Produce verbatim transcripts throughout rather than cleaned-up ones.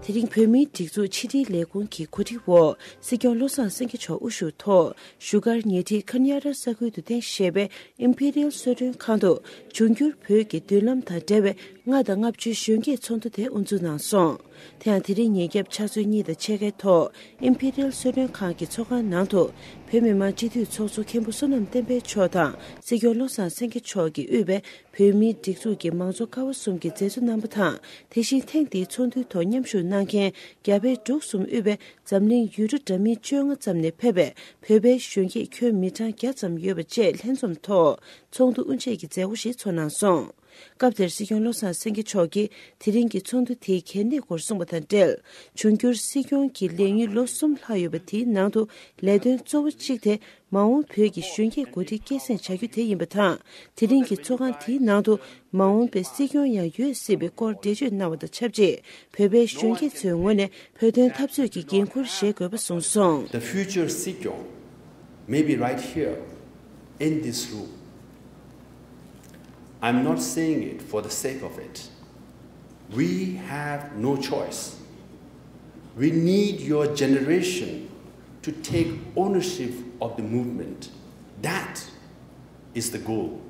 དེ་རིང་བོད་མིའི་སྒྲིག་འཛུགས་ཕྱི་དྲིལ་ལས་ཁུངས་ཀྱི་གོ་སྒྲིག་འོག་སྲིད་སྐྱོང་བློ་བཟང་སེང་གེ་མཆོག་དབུ་བཞུགས་ཐོག་བཞུགས་སྒར་ཉེ་འཁྲིས་ཁ་ཉ་ར་ས་ཁུལ་དུ་རྟེན་གཞི་བྱས་པའི་ཨིམ་ཕི་རི་ཡལ་གསོལ་མགྲོན་ཁང་དུ་འབྱུང་འགྱུར་བོད་ཀྱི་མདུན་ལམ་དང་འབྲེལ་བའི་ལྔ་དང་ལྔ་བཅུའི་གཞོན་སྐྱེས་ཚོགས་འདུ་དེ་དབུ་འཛུགས་གནང་སོང་། དེ་ཡང་དེ་རིང་ཉིན་རྒྱབ་ཕྱག་ཚོད་གཉིས་དང་ཕྱེད་ཀའི་ཐོག་ཨིམ་ཕི་རི་ཡལ་གསོལ་མགྲོན་ཁང་གི་ཚོགས་ཁང་ནང་དུ་བོད་མི་མང་སྤྱི་འཐུས་ཚོགས་གཙོ་མཁན་པོ་བསོད་ནམས་བསྟན་འཕེལ་མཆོག་དང་སྲིད་སྐྱོང་བློ་བཟང་སེང་གེ་མཆོག་གིས་དབུས་པའི་བོད་མིའི་སྒྲིག་འཛུགས་ཀྱི་མང་གཙོ་ཀ་བ་གསུམ་གྱི་མཛད་གཙོ་རྣམ་པ་དང་། དེ་བཞིན་ཐེངས་འདིའི་ཚོགས་འདུའི་ཐོག་མཉམ་ཞུགས་གནང་མཁན་རྒྱ་བལ་འབྲུག་གསུམ་དབུས་པའི་འཛམ་གླིང་ཡུལ་གྲུ་འདྲ་མིན་བཅོ་ལྔ་ཙམ་ནས་ཕེབས་པའི་བོད་པའི་གཞོན་སྐྱེས་ཁྱོན་མི་གྲངས་བརྒྱ་ཙམ་ཡོད་པ་བཅས་ལྷན་འཛོམས་ཐོག་ཚོགས་འདུ་དབུ་འབྱེད་ཀྱི་མཛད་སྒོ་ཞིག་ཚོགས་གནང་སོང་། སྐབས་དེར་སྲིད་སྐྱོང་བློ་བཟང་སེང་གེ་མཆོག་གིས་དེ་རིང་གི་ཚོགས་འདུ་དེའི་གལ་གནད་སྐོར་གསུངས་པ་དང་འབྲེལ། འབྱུང་འགྱུར་སྲིད་སྐྱོང་གི་ལས་ཡུན་ལོ་གསུམ་ལྷག་ཡོད་པ་དེའི་ནང་དུ་ལས་དོན་གཙོ་བོ་གཅིག་དེ་མ་འོངས་བོད་ཀྱི་གཞོན་སྐྱེས་འགོ་ཁྲིད་སྐྱེད་སྲིང་བྱ་རྒྱུ་དེ་ཡིན་པ་དང་། དེ་རིང་གི་ཚོགས་ཁང་དེའི་ནང་དུ་མ་འོངས་པའི་སྲིད་སྐྱོང་ཡང་ཡོད་སྲིད་པའི་སྐོར་འགྲེལ་བརྗོད་གནང་བ་དང་ཆབས་ཅིག་བོད་པའི་གཞོན་སྐྱེས་ཚོའི་ངོས་ནས་བོད་དོན་འཐབ་རྩོད་ཀྱི་འགན་འཁུར་བཞེས་དགོས་པ་གསུངས་སོང་། The future Sikyong may be right here in this room. I'm not saying it for the sake of it. We have no choice. We need your generation to take ownership of the movement. That is the goal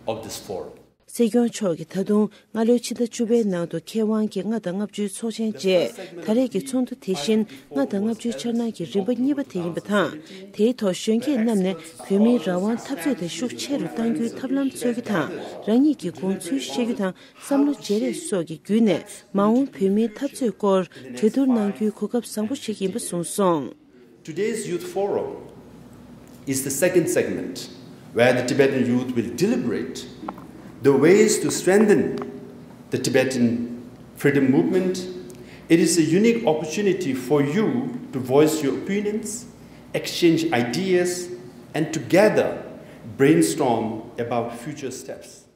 of this forum. སྲིད་སྐྱོང་མཆོག་གིས་ད་དུང་སྔ་ལོའི་ཕྱི་ཟླ་བཅུ་པའི་ནང་དུ་མཁས་དབང་གི་ལྔ་དང་ལྔ་བཅུའི་ཚོགས་ཆེན་རྗེས་ད་རེས་ཀྱི་ཚོགས་འདུ་དེ་བཞིན་ལྔ་དང་ལྔ་བཅུའི་འཆར་སྣང་གི་རིམ་པ་གཉིས་པ་དེ་ཡིན་པ་དང་། དེའི་ཐོག་གཞོན་སྐྱེས་རྣམས་ནས་བོད་མིའི་རང་དབང་འཐབ་རྩོད་དེ་ཤུགས་ཆེ་རུ་གཏང་རྒྱུའི་ཐབས་ལམ་འཚོལ་རྒྱུ་དང་། རང་ཉིད་ཀྱི་དགོངས་ཚུལ་བཤད་རྒྱུ་དང་བསམ་བློ་བརྗེ་རེས་སོགས་ཀྱི་བརྒྱུད་ནས་མ་འོངས་བོད་མིའི་འཐབ་རྩོད་སྐོར་གྲོས་བསྡུར་གནང་རྒྱུའི་གོ་སྐབས་བཟང་པོ་ཞིག་ཡིན་པ་གསུངས་སོང་། Today's Youth Forum is the second segment where the Tibetan youth will deliberate the ways to strengthen the Tibetan freedom movement. It is a unique opportunity for you to voice your opinions, exchange ideas, and together brainstorm about future steps.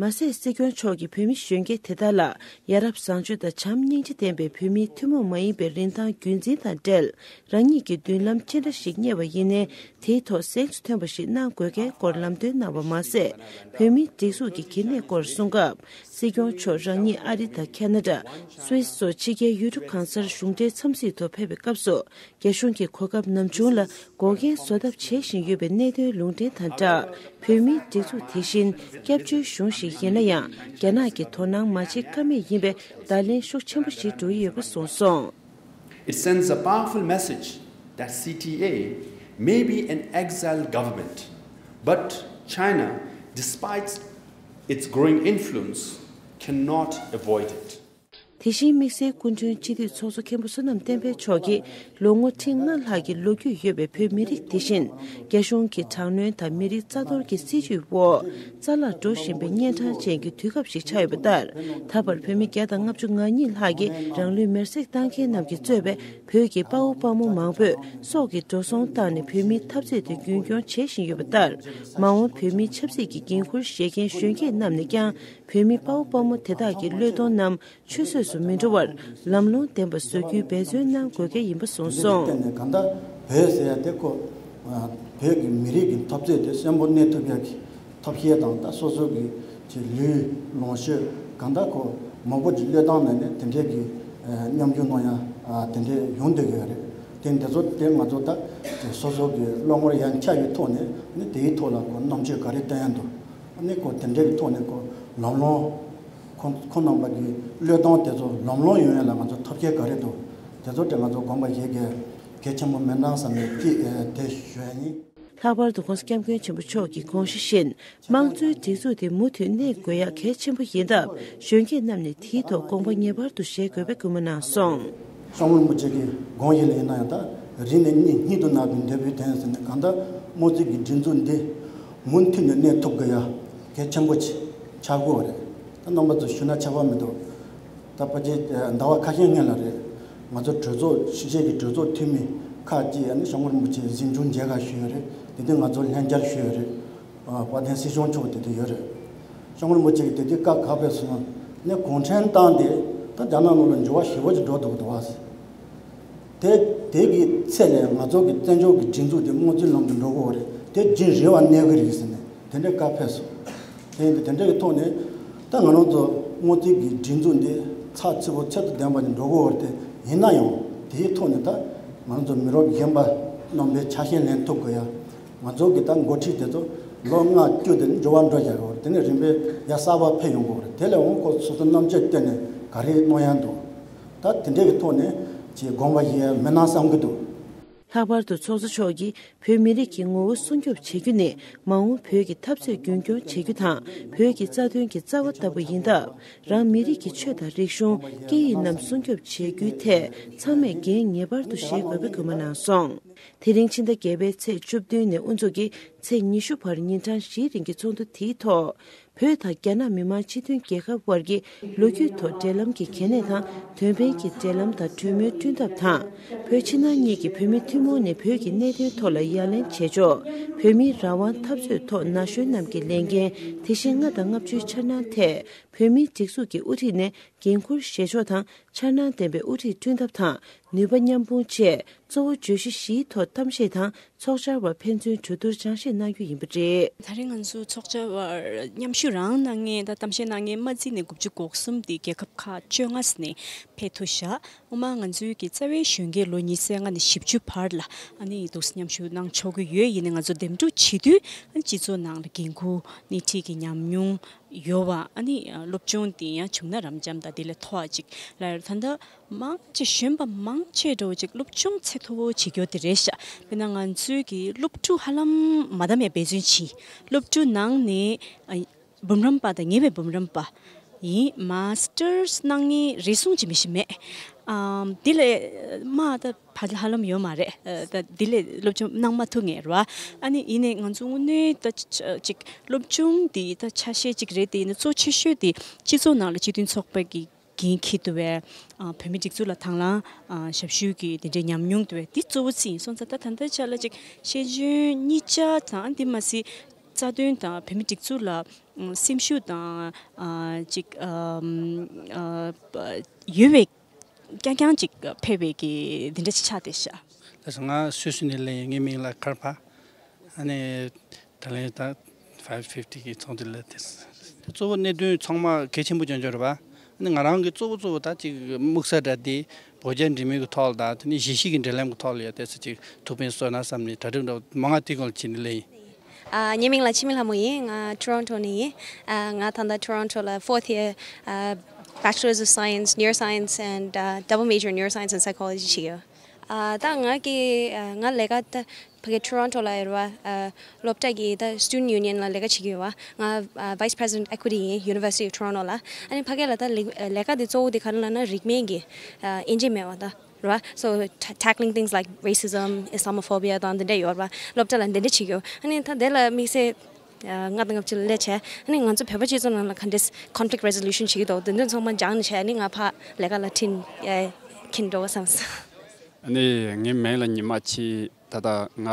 མ་ཟད། སྲིད་སྐྱོང་མཆོག་གིས་བོད་མི་གཞོན་སྐྱེས་དེ་དག་ལ་ཡ་རབས་བཟང་སྤྱོད་དང་བྱམས་སྙིང་རྗེ་ལྡན་པའི་བོད་མིའི་ཐུན་མོང་མ་ཡིན་པའི་རིན་ཐང་རྒྱུན་འཛིན་དང་འབྲེལ། རང་ཉིད་ཀྱི་མདུན་ལམ་ཅི་འདྲ་ཞིག་གཉེར་བ་ཡིན་ནའི་དེའི་ཐོག་གཟེངས་སུ་ཐོན་པ་ཞིག་གནང་དགོས་གལ་སྐོར་ལམ་སྟོན་གནང་བ་མ་ཟད། བོད་མིའི་སྒྲིག་འཛུགས་ཀྱི་གལ་གནད་སྐོར་གསུང་སྐབས། སྲིད་སྐྱོང་མཆོག་རང་ཉིད་ཨ་རི་དང་ཁ་ན་ཌ། སུད་སི་སོགས་ཕྱི་རྒྱལ་ཡུལ་གྲུ་གང་སར་གཞུང་འབྲེལ་འཚམས་གཟིགས་ཐོག་ཕེབས་པའི་སྐབས་སུ། རྒྱ་གཞུང་གིས་གོ་སྐབས་ནམ་བྱུང་ལ་འགོག་རྐྱེན་བཟོ་ཐབས་བྱེད་བཞིན་ཡོད་པའི་གནད་དོན་ལུང་འདྲེན་དང་སྦྲགས། བོད་མིའི་སྒྲིག་འཛུགས་དེ་བཞིན་སྐྱབས་བཅོལ་གཞུང་ཞིག་ཡིན་ན་ཡང་། རྒྱ་ནག་གིས་དོ་སྣང་མ་བྱེད་ཀ་མེད་ཡིན་པའི་བརྡ་ལན་ཤུགས་ཆེན་པོ་ཞིག་འགྲོ་ཡི་ཡོད་པ་གསུངས་སོང་། It sends a powerful message that C T A may be an exiled government, but China, despite its growing influence, cannot avoid it. དེ་བཞིན་དམིགས་བསལ་སྐུ་མགྲོན་སྤྱི་འཐུས་ཚོགས་གཙོ་མཁན་པོ་བསོད་ནམས་བསྟན་འཕེལ་མཆོག་གིས་ལོ་ངོ་ཁྲི་ལྔ་ལྷག་གི་ལོ་རྒྱུས་ཡོད་པའི་བོད་མི་རིགས་དེ་བཞིན་རྒྱ་གཞུང་གི་དྲག་གནོན་དང་མི་རིགས་རྩ་གཏོར་གྱི་སྲིད་བྱུས་འོག་རྩ་བརླག་འགྲོ་བཞིན་པའི་གཉན་འཕྲང་ཅན་གྱི་དུས་སྐབས་ཤིག་ཆགས་ཡོད་པ་ལྟར། ད་བར་བོད་མི་བརྒྱ་དང་ལྔ་བཅུ་ང་གཉིས་ལྷག་གིས་རང་ལུས་མེར་སྲེག་བཏང་མཁན་རྣམས་ཀྱིས་གཙོས་པའི་བོད་ཀྱི་དཔའ་བོ་དཔའ་མོ་མང་པོས་སྲོག་གི་འགྲོ་སོང་བཏང་ནས་བོད་མིའི་འཐབ་རྩོད་དེ་རྒྱུན་སྐྱོང་བྱེད་བཞིན་ཡོད་པ་ལྟར། མ་འོངས་བོད་མིའི་ཆབ་སྲིད་ཀྱི་འགན་འཁུར་བཞེས་མཁན་གཞོན་སྐྱེས་རྣམས་ནས་ཀྱང་བོད་མི་དཔའ་བོ་དཔའ་མོ་དེ་དག་གི་བློས་གཏོང་རྣམས་ཆུད་ཟོས་སུ་མི་འགྲོ་བར་ལམ་ལྷོང་ལྡན་པ་བཟོ་རྒྱུའི་འབད་བརྩོན་གནང་དགོས་གལ་ཡིན་པ་གསུངས་སོང་། དེ་ནས་གང་ལྟར་བོད་ཟེར་ཡ་དེ་ཁོ་བོད་ཀྱི་མི་རིགས་ཀྱི་འཐབ་རྩོད་དེ་གསོན་པོ་གནས་ཐུབ་ཡ་གི་ཐབས་ཤེས་དང་ད་སོ་སོ་གི་ཅིག་ལུས་ལོངས་སྤྱོད་གང་ལྟར་ཁོ་མང་པོ་ཅིག་བློས་བཏང་ནས་ནས་དེ་འདྲའི་གི་མཉམ་ཞུགས་གནང་ཡ་དེ་འདྲའི་ཡོང་བསྡད་ཀྱི་ཡོད་རེད། དེ་འདི་ཚོ་དེ་ང་ཚོ་ད་སོ་སོ་གི་བློ་ངོར་ཡ་འཆར་བའི་ཐོག་ནས་ནི་དེའི་ཐོག་ལ་ཁོ་རྣམ་དཔྱོད་ག་རེ་བཏོན་ཡ་འདུག་ཨ་ནི་ཁོ་དེ་འདྲའི་གི་ཐོག་ནས་ཁོ་ལམ་ལྷོང་ཁོ་ཁོ་རྣམ་པ་གི་བློས་གཏོང་དེ་ཚོ་ལམ་ལྷོང་ཡོང་ཡ་ལ་ང་ཚོ་ཐབས་མཁས་ག་རེ་འདུག་དེ་ཚོ་དེ་ང་ཚོ་དགོངས་པ་བཞེས་གལ་གལ་ཆེན་པོ་མེད་སྣང་བསམ་ནས་ཅིག་དེ་ཞུ་ཡ་ཡིན། ལྷག་པར་དུ་༸གོང་ས་༸སྐྱབས་མགོན་ཆེན་པོ་མཆོག་གི་དགོངས་གཞི་བཞིན། དམངས་གཙོའི་སྒྲིག་འཛུགས་དེ་མུ་མཐུད་གནས་དགོས་ཡ་གལ་ཆེན་པོ་ཡིན་སྟབས། གཞོན་སྐྱེས་རྣམས་ནས་དེའི་ཐོག་དགོངས་པ་ངེས་པར་དུ་བཞེས་དགོས་པའི་སྐུལ་མ་གནང་སོང་། སྐྱབས་མགོན་རིན་པོ་ཆེ་གི་དགོངས་གཞི་ལ་ཡིན་ན་ཡང་ད་རིག་གནས་གཉིས་ཉིད་དུ་གནས་པའི་འདོད་པའི་དོན་ཟེར་ནས་གང་ལྟར་དམངས་གཙོའི་གི་སྒྲིག་འཛུགས་འདི་མུ་མཐུད་ནས་གནས་ཐུབ་དགོས་ཡ་གལ་ཆེན་པོ་ཆེ་ཆགས་ཀྱི་ཡོད་རེད། ད་རྣམ་པ་ཚོ་ཞུ་ན་ཁྱབ་པ་མི་འདུག་ད་ཕལ་ཆེར་ཟླ་བ་ཁ་ཤས་སྔོན་ལ་རེད། ང་ཚོ་གྲོས་ཚོགས་ཕྱི་རྒྱལ་གྱི་གྲོས་ཚོགས་འཐུས་མི་ཁག་ཅིག་ཨ་ནི་༸སྐྱབས་མགོན་རིན་པོ་ཆེ་གཟིམ་ཆུང་མཇལ་ཁ་ཞུས་ཡོད་རེད། དེ་དུས་ང་ཚོ་ལྷན་བཅར་ཞུས་ཡོད་རེད། དཔལ་ལྡན་སྲིད་སྐྱོང་མཆོག་དེ་དུས་ཡོད་རེད།༸སྐྱབས་མགོན་རིན་པོ་ཆེ་གིས་དེ་དུས་བཀའ་ག་ཕེབས་སོང་ན་ནི་གུང་ཁྲན་ཏང་དེ་ད་རྒྱ་ནག་ནང་ལ་འགྱུར་བ་ཞེ་པོ་ཅིག་འགྲོ་འདུག་འདུག་བ། དེ་དེ་གི་ཚེ་ལས་ང་ཚོ་གི་བཙན་བྱོལ་གྱི་སྒྲིག་འཛུགས་དེ་དམངས་གཙོའི་ལམ་དུ་འགྲོ་དགོས་རེད། དེ་རྒྱུན་རིང་བ་གནས་ཀྱི་རེད་ཟེར་ནས་དེ་འདྲའི་བཀའ་ཕེབས་སོང་། དེ་ཡིན་དུས་དེ་འདྲ་གི་ཐོག་ནས་ད་ང་རང་ཚོ་དམངས་གཙོའི་གི་སྒྲིག་འཛུགས་འདི་ ཚགས་ཚུད་པོ་ཚད་དང་ལྡན་པ་ཞིག་འགྲོ་དགོས་པ་རེད་དེ། ཡིན་ན་ཡང་དེའི་ཐོག་ནས་ད་ང་ཚོ་མི་རབས་རྒན་པ་རྣམ་པའི་ཆ་ཤས་ལེན་ཐུབ་དགོས་ཡ། ང་ཚོ་གི་ད་འགོ་ཁྲིད་དེ་ཚོ་ལོ་ལྔ་བཅུ་དེ་ནས་འབྱོར་བ་འགྲོ་བཞག་ཡོད་རེད། དེ་ནས་རིམ་པས་ཡ་གསར་པ་ཕེབས་ཡོང་དགོས་རེད། དེ་ལས་འོང་ཁོ་སོ་སོ་རྣམ་དཔྱོད་བཏོན་ནས་ག་རེ་གནང་ཡ་འདུག་ད་དེ་འདྲས་ཀྱི་ཐོག་ནས་ཅིག་དགོངས་པ་བཞེས་ཡ་མེད་ན་བསམ་གྱི་འདུག་ལྷག་པར་དུ་ཚོགས་གཙོ་མཆོག་གིས་བོད་མི་རིགས་ཀྱི་ངོ་བོ་སྲུང་སྐྱོབ་བྱེད་རྒྱུ་ནི་མ་འོངས་བོད་ཀྱི་འཐབ་རྩོད་རྒྱུན་སྐྱོང་བྱེད་རྒྱུ་དང་བོད་ཀྱི་རྩ་དོན་གྱི་རྩ་བ་ལྟ་བུ་ཡིན་སྟབས། རང་མི་རིགས་ཀྱི་ཆོས་དང་རིག་གཞུང་། སྐད་ཡིག་རྣམས་སྲུང་སྐྱོབ་བྱེད་རྒྱུའི་ཐད་ཚང་མས་འགན་ངེས་པར་དུ་བཞེས་དགོས་པའི་སྐུལ་མ་གནང་སོང་། དེ་རིང་ཕྱི་ཟླ་བརྒྱད་པའི་ཚེས་བཅུ་བདུན་ནས་དབུ་འཛུགས་ཀྱིས་ཚེས་ཉི་ཤུ་བར་ཉིན་གྲངས་བཞིའི་རིང་གི་ཚོགས་འདུ་དེའི་ཐོག་བོད་དང་རྒྱ་ནག་མི་དམངས་སྤྱི་མཐུན་རྒྱལ་ཁབ་དབར་གྱི་ལོ་རྒྱུས་ཐོག་འབྲེལ་ལམ་གྱི་གལ་གནད་དང་། དོན་ཕན་གྱི་འབྲེལ་ལམ་དང་གྲོས་མོལ་བསྐྲུན་ཐབས་དང་། བོད་ཕྱི་ནང་གཉིས་ཀྱི་བོད་མི་ཐུན་མོང་ནས་བོད་ཀྱི་གནད་དོན་ཐོག་ལ་ཡ་ལན་བྱེད་ཕྱོགས། བོད་མིའི་རང་དབང་འཐབ་རྩོད་ཐོག་ན་གཞོན་རྣམས་ཀྱི་ལས་འགན། དེ་བཞིན་ལྔ་དང་ལྔ་བཅུའི་འཆར་སྣང་ཐད་བོད་མིའི་སྒྲིག་འཛུགས་ཀྱི་དབུ་ཁྲིད་ནས་འགན་འཁུར་བཞེས་ཕྱོགས་དང་། འཆར་སྣང་ལྡན་པའི་དབུ་ཁྲིད་བསྐྲུན་ཐབས་དང་། ནུས་པ་མཉམ་སྤུངས་བཅས་གཙོ་བོ་བརྗོད་གཞི་བཞིའི་ཐོག་གཏམ་བཤད་དང་། ཚོགས་བཅར་བ་ཕན་ཚུན་གྲོས་བསྡུར་སྦྱང་བཤད་གནང་རྒྱུ་ཡིན་པ་རེད། ད་རིང་ང་ཚོ་ཚོགས་བཅར་བར་མཉམ་ཞུགས་རང་གནང་མཁན་དང་གཏམ་བཤད་གནང་མཁན་མ་རྩིས་ནས་དགུ་བཅུ་གོ་གསུམ་དེ་རྒྱལ་ཁབ་ཁག་བཅོ་ལྔ་ནས་ཕེབས་ཐུབ་ཤག་སྔོན་མ་ང་ཚོའི་གི་རྩ་བའི་གཞོན་སྐྱེས་ལོ་ཉི་ཤུ་རྩ་ལྔ་ནས་བཞི་བཅུ་བར་ལ་ཨ་ནི་འདུག་སེ་མཉམ་ཞུགས་གནང་ཆོག་གི་ཡོད། ཡིན་ནའི་ང་ཚོ་འདེམས་སྒྲུག་བྱེད་དུས་ཨ་ནི་སྤྱི་ཚོགས་ནང་ལ་འགན་འཁུར་སྣེ་ཁྲིད་ཀྱི་ཉམས་མྱོང་ཡོད་པ། ཨ་ནི་སློབ་སྦྱོང་དེ་ཡང་བྱུང་ན་རབ་འབྱམས་དང་དེ་ལས་མཐོ་བ་ཅིག་ལ་ད་ལྟ་མང་ཆེ་གཞོན་པ་མང་ཆེ་འདྲ་བོ་ཅིག་སློབ་སྦྱོང་ཚད་མཐོ་བོ་བྱེད་རྒྱུ་དེ་རེད་ཤག་དཔེར་ན་ང་ཚོའི་གི་སློབ་ཕྲུག་ཧ་ལམ་མ་དམ་ཡ་འབད་བརྩོན་བྱེད། སློབ་ཕྲུག་ནང་ནས་ཨ་འབུམ་རམས་པ་དང་ཉེ་བའི་འབུམ་རམས་པ་ཡིན། མ་སི་ཊར་སི་གནང་མཁན་རེ་ཟུང་ཅིག་མི་ཤེས་མེད། ཨམ་དེ་ལས་མ་ད་ཕ་ཧ་ལམ་ཡོད་མ་རེད། ཨ་ད་དེ་ལས་སློབ་སྦྱོང་གནང་མ་ཐུབ་མཁན་རེད་བ། ཨ་ནི་ཡིན་ནའི་ང་ཚོ་དངོས་གནས་ད་ཅིག་སློབ་སྦྱོང་དེ་ད་ཆ་ཤས་ཅིག་རེད་དེ། ཡིན་ན་གཙོ་ཆེ་ཤོས་དེ་སྤྱི་ཚོགས་ནང་ལ་སྤྱི་མཐུན་ཚོགས་པ་གི་འགན་འཁྱེར་འདུག་བས། ཨ་བོད་མི་སྒྲིག་འཛུགས་ལ་དང་བླངས་ཨ་ཞབས་ཞུ་གི་དེ་འདྲའི་ཉམས་མྱོང་འདུག་བས། འདི་གཙོ་བོ་རྩིས་ཡིན་སོང་ཙང་ད་ད་ལྟའི་ཆ་ལ་ཅིག་ཤེས་འཇོན་གཉིས་ཆ་དང་འདི་མ་ཟད་རྩ་དོན་དང་བོད་མི་སྒྲིག་འཛུགས་ལ་ཨ་སེམས་ཤུགས་དང་ཨ་ཅིག་ཨ་ཨ་ཡོད་པའི་རྐྱང་རྐྱང་ཅིག་ཕེབས་པའི་གི་འདི་འདྲ་ཅིག་ཆགས་བསྡད་ཤག་ད་ང་སུད་སི་ནས་སླེབས་ཡིན། ངའི་མིང་ལ་ཁར་པ། ཨ་ནི་ད་ལན་ད་ཕའིབ་ཕིབ་ཊི་གི་ཚོགས་འདུ་ལ་དེ་གཙོ་བོ་གནད་དོན་ཚང་མ་གལ་ཆེན་པོ་ཅན་ཅོ་རེད་པ། ཨ་ནི་ང་རང་གི་གཙོ་བོ་གཙོ་བོ་ད་ཅིག་དམིགས་བསལ་འདྲ་དེ་བོད་རྒྱ་འབྲེལ་མོལ་གི་ཐོག་ལ་དང་དེ་ནས་གཞིས་བྱེས་ཀྱི་འབྲེལ་ལམ་གི་ཐོག་ལ་ཡ་དེ་ཚོ་ཅིག་ཐུགས་ཕན་གསོས་ན་བསམ་ནས་གྲ་སྒྲིག་འདྲ་མང་ང་དེ་སྐོར་ལ་བྱས་ནས་སླེབས་ཡིན། ཨ་ངའི་མིང་ལ་འཆི་མེད་ལྷ་མོ་ཡིན། ང་Toronto་ནས་ཡིན། ཨ་ང་ད་ལྟ་Toronto་ལ་fourth year ཨ་Bachelor's of Science, Neuroscience and uh, double major in Neuroscience and Psychology་བྱེད་ཀྱི་ཡོད། ཨ་ད་ང་གི་ཨ་ང་ལས་ཀ་ད་ཕ་གི་Toronto་ལ་ཡོད་རེད་བ། ཨ་སློབ་གྲྭ་གི་ད་Student Union་ལ་ལས་ཀ་བྱེད་ཀྱི་ཡོད་བ། ང་ཨ་Vice President Equity་ཡིན་University of Toronto་ལ། ཨ་ནི་ཕ་གི་ལ་ད་ལས་ལས་ཀ་དེ་གཙོ་བོ་དེ་ག་རེ་ལབ་ན་རིག་གནས་ཀྱི་ཨ་དབྱེ་འབྱེད་མེད་བ་ད་རེད་བ། So ta- tackling things like racism, Islamophobia་དང་དེ་འདྲ་ཡོད་རེད་བ། སློབ་གྲྭ་ལ་དེ་འདྲ་བྱེད་ཀྱི་ཡོད། ཨ་ནི་ད་དེ་ལ་དམིགས་བསལ་ཨ་ལྔ་དང་ལྔ་བཅུ་ལ་སླེབས་བྱས། ཨ་ནི་ང་ཚོ་བོད་པ་སྤྱི་ཚོགས་ནང་ལ་ག་འདྲས་conflict resolution་བྱེད་ཀྱི་འདུག་དེ་ཚོ་ཚང་མ་སྦྱངས་བྱས། ཨ་ནི་ང་ཕར་ལས་ཀ་ལ་ཁྲིད་ཨ་ཁྱེར་འགྲོ་བསམ་སོང་། ཨ་ནི་ངའི་མིང་ལ་ཉི་མ་ཆེ། ད་ལྟ་ང་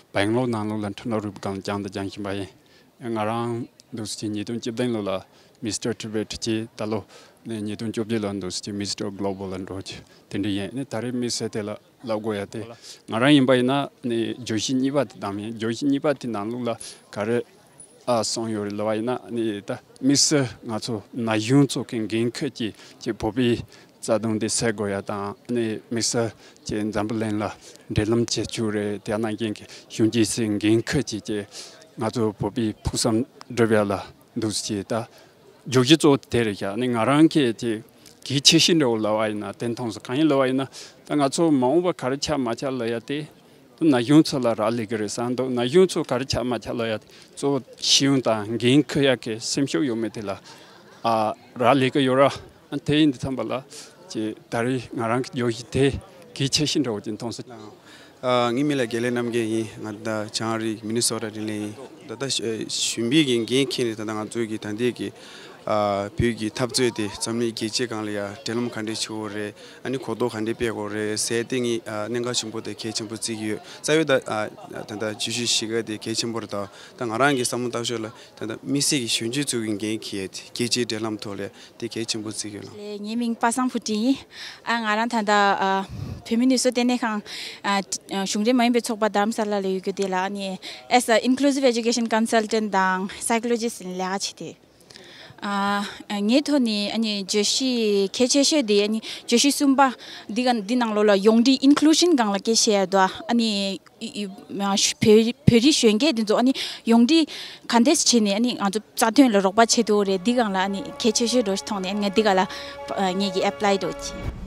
སྦེང་ལོར་ནང་ལོགས་ལ་འཕྲུལ་སྣང་རུས་པའི་སྒང་ལ་སྦྱངས་དང་སྦྱང་བཞིན་པ་ཡིན། ང་རང་འདུག་སེ་ཉིས་སྟོང་བཅུ་བདུན་ལོ་ལ་Mister Tibet་བྱས། ད་ལོ་ནས་ཉིས་སྟོང་བཅོ་བརྒྱད་ལ་འདུག་སེ་Mister Global་ལ་འགྲོ་རྒྱུ་དེ་འདྲ་ཡིན། ཨ་ནི་ད་རེས་དམིགས་བསལ་དེ་ལ་ལབ་དགོས་ཡ་དེ་ང་རང་ཡིན་པ་ཡིན་ན་ནི་བརྗོད་གཞི་གཉིས་པ་དེ་བདམས་ཡིན། བརྗོད་གཞི་གཉིས་པ་དེ་ནང་ལོགས་ལ་ག་རེ་ཨ་གསུངས་ཡོད་རེད་ལབ་པ་ཡིན་ན། ནི་ད་དམིགས་བསལ་ང་ཚོ་ན་གཞོན་ཚོ་གི་འགན་འཁུར་གྱི་ཀྱི་བོད་པའི་རྩ་དོན་དེ་སེལ་དགོས་ཡ་དང་། ནི་དམིགས་བསལ་གྱི་འཛམ་བུ་གླིང་ལ་འབྲེལ་ལམ་བྱེད་རྒྱུ་རེད། དེ་ནང་རྐྱེན་གྱི་གཞོན་སྐྱེས་ཚོའི་འགན་འཁུར་གྱི་ཀྱི་ང་ཚོ་བོད་པའི་ཕུགས་བསམ་སྒྲུབ་ཡ་ལ་འདུག་སེ་ད་བརྗོད་གཞི་གཙོ་བོ་དེ་རེད་ཤག་ནི་ང་རང་གི་དེ་གལ་ཆེ་ཤོས་འདྲ་བོ་ལབ་པ་ཡིན་ན་དེ་མཐོང་སོང་། གང་ཡིན་ལབ་པ་ཡིན་ན་ད་ང་ཚོ་མ་འོངས་པ་ག་རེ་ཆགས་མ་ཆགས་ལབ་ཡ་དེ་ན་གཞོན་ཚོ་ལ་རག་ལས་ཀྱི་རེད་བསམ་འདུག་ན་གཞོན་ཚོ་ག་རེ་ཆགས་མ་ཆགས་ལབ་ཡ་དེ་གཙོ་བོ་ཤེས་ཡོན་དང་འགན་འཁུར་ཡ་གི་སེམས་ཤུགས་ཡོད་མེད་དེ་ལ་ཨ་རག་ལས་ཀྱི་ཡོད་ར། དེ་ཡིན་དུས་ཙམ་པ་ལ་ཅེས་ད་རེས་ང་རང་གི་བརྗོད་གཞི་དེ་གལ་ཆེ་ཤོས་འདྲ་བོ་ཅིག་མཐོང་སོང་། ཨ། ངའི་མིང་ལ་དགེ་ལེགས་རྣམ་རྒྱལ་ཡིན། ང་ད་བྱང་རིགས་མི་ནི་སོ་ཊ་དེ་ལ་ཡིན། ད་ལྟ་གཞོན་པའི་གི་འགན་འཁྱེར་ནས་ད་ལྟ་ང་ཚོའི་གི་ད་ལྟའི་གི་ཨ་བོད་ཀྱི་འཐབ་རྩོད་དེ་འཛམ་གླིང་རྒྱལ་སྤྱིའི་སྒང་ལ་ཡ་འབྲེལ་ལམ་ག་འདྲས་བྱེད་དགོས་རེད། ཨ་ནི་གོ་རྟོགས་ག་འདྲས་སྤེལ་དགོས་རེད་ཟེར་དེ་ངས་ཨ་གནད་འགག་ཆེན་པོ་དེ་གལ་ཆེན་པོ་བརྩི་གི་ཡོད། རྩ་བའི་ད་ཨ་ད་ལྟ་བརྗོད་གཞི་བཞི་ཀ་དེ་གལ་ཆེན་པོ་རེད། ད་ད་ང་རང་གི་བསམ་བློ་བཏང་ཕྱོགས་ལ་ད་ལྟ་དམིགས་བསལ་གྱི་གཞོན་སྐྱེས་ཚོའི་གི་འགན་འཁྱེར་ཡ་དེ་རྒྱལ་སྤྱིའི་འབྲེལ་ལམ་ཐོག་ལ་དེ་གལ་ཆེན་པོ་བརྩི་གི་ཡོད་ལགས། ལགས། ངའི་མིང་པ་སངས་ཕུ་ཀྲི་ཡིན། ཨ་ང་རང་ད་ལྟ་ཨ་བོད་མི་ནུས་གསོ་ལྟེ་གནས་ཁང་ཨ་གཞུང་འབྲེལ་མ་ཡིན་པའི་ཚོགས་པ་དྷ་རམ་ས་ལ་ལ་ཡོད་རྒྱུ་དེ་ལ་ཨ་ནི་as a inclusive education consultant་དང་psychologist་ལ་ལས་ཀ་བྱེད་དེ། ཨ་ངའི་ཐོག་ནས་ཨ་ནི་བརྗོད་གཞི་གལ་ཆེ་ཤོས་དེ་ཨ་ནི་བརྗོད་གཞི་གསུམ་པ་འདི་ག་འདི་ནང་ལོགས་ལ་ཡོངས་འབྲེལ་ཨིན་ཀུ་ལུ་ཤན་སྒང་ལ་སྐད་ཆ་བཤད་ཡ་འདུག་ཨ་ནི་ཨི་ཨི་བོད་བོད་རིགས་གཞོན་སྐྱེས་དེ་ཚོ་ཨ་ནི་ཡོངས་འབྲེལ་ག་འདྲས་བྱས་ནས་ཨ་ནི་ང་ཚོ་རྩ་དོན་ལ་རོགས་པ་བྱེད་ཐུབ་རེད། འདི་སྒང་ལ་ཨ་ནི་གལ་ཆེ་ཤོས་འདྲ་ཞིག་མཐོང་ནས་ཨ་ནི་ང་འདི་ག་ལ་ཨ་ངེད་ཀྱིས་ཨེ་པ་ལའི་འདྲ་བྱས།